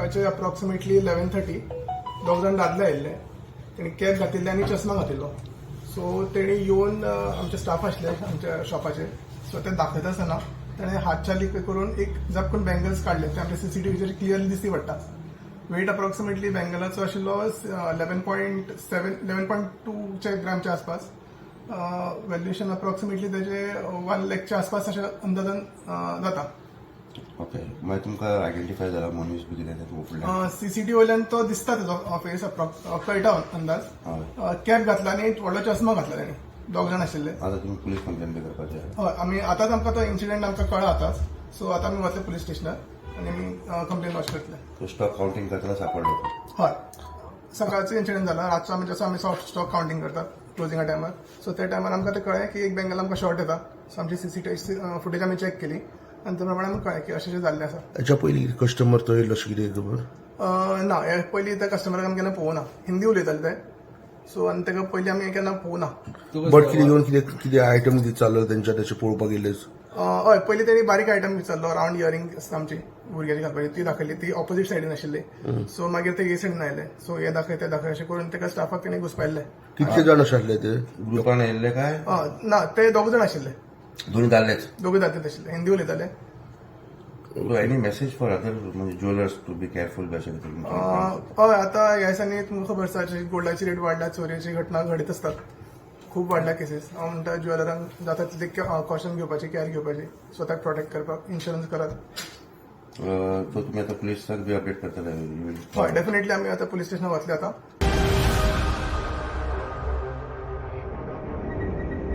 सकाळचे अप्रॉक्सिमेटली 11:30 दोग जाण दादले आयिल्ले. तेणी कॅप घातिल्ले आनी चश्मा घातिल्लो. सो तेणी येवन आमचे स्टाफ आशिल्ले आमच्या शॉपाचेर, सो ते दाखयता आसतना तेणे हात चाली करून एक झपकून बँगल्स काडले. ते आमच्या सीसीटीव्हीचेर क्लियरली दिसती पडटा. वेट अप्रॉक्सिमेटली बँगलाचो आशिल्लो 11.7, 11.2च्या ग्रामच्या आसपास. व्हॅल्युएशन अप्रॉक्सिमेटली तेजे 1 लॅकच्या आसपास अशें अंदाजान जाता. ओके, मागीर तुमकां आयडेंटिफाय जाला मनीस बी कितें तें फुडल्यान? सीसीटीव्ही वयल्यान तो दिसता, तेजो फेस अप्रॉक्स कळटा अंदाज. कॅप घातला आनी व्हडलो चश्मा घातला तेणी. दोग जाण आशिल्ले. आतां तुमी पुलीस कंप्लेन बी करपाचें? हय, आमी आतांच, आमकां तो इन्सिडंट आमकां कळ्ळा आतांच. सो आतां आमी वतले पुलीस स्टेशनार आनी आमी कंप्लेन लॉज करतले. तो स्टॉक काउंटींग करतना सापडलो तो? हय, सकाळचो इन्सिडंट जाला. रातचो आमी जसो आमी सॉफ्ट स्टॉक काउंटींग करतात क्लोजिंगा टायमार, सो त्या टायमार आमकां ते कळ्ळें की एक बँगल आमकां शॉर्ट येता. सो आमची सीसीटीव्ही फुटेज आमी चॅक केली आनी त्या प्रमाणे आमकां कळ्ळें की अशें अशें जाल्लें आसा. हेच्या पयलीं कस्टमर तो येयलो अशें कितें खबर? ना, हे पयलीं त्या कस्टमराक आमी केन्ना पळोवना. हिंदी उलयताले ते. सो आनी ताका पयलीं आमी केन्ना पळोवना. बट कितें येवन कितें कितें आयटम कितें चालू तेंच्या तशें पळोवपाक गेले? हय, पयलीं तेणी बारीक आयटम विचारलो. रावंड इयरिंग आसता आमची भुरग्यांची घालपाची, ती दाखयली. ती ऑपोजीट सायडीन आशिल्ली. सो मागीर ते हे सायडीन आयले. सो हे दाखय, ते दाखय अशें करून ताका स्टाफाक तेणी घुसपायल्ले. कितके जाण अशें आसले ते? ग्रुपान येयल्ले काय? ना, ते दोग जाण आशिल्ले. दोनी दादलेच? दोगूय दादलेच आशिल्ले, हिंदी उलयताले. एनी मेसेज फॉर अदर म्हणजे ज्वेलर्स टू बी केअरफूल बी अशें कितें? हय, आतां ह्या दिसांनी तुमकां खबर आसा, गोल्डाची रेट वाडल्या, चोरयेची घटना घडीत आसतात, खूब वाडल्या केसीस. हांव म्हणटा ज्वेलरांक जाता तितली कॉशन घेवपाची, कॅर घेवपाची, स्वताक प्रोटेक्ट करपाक इन्शुरन्स करात. सो तुमी आतां पुलिसाक बी अपडेट करतले? हय, डेफिनेटली, आमी आतां पुलीस स्टेशनार वतले आतां.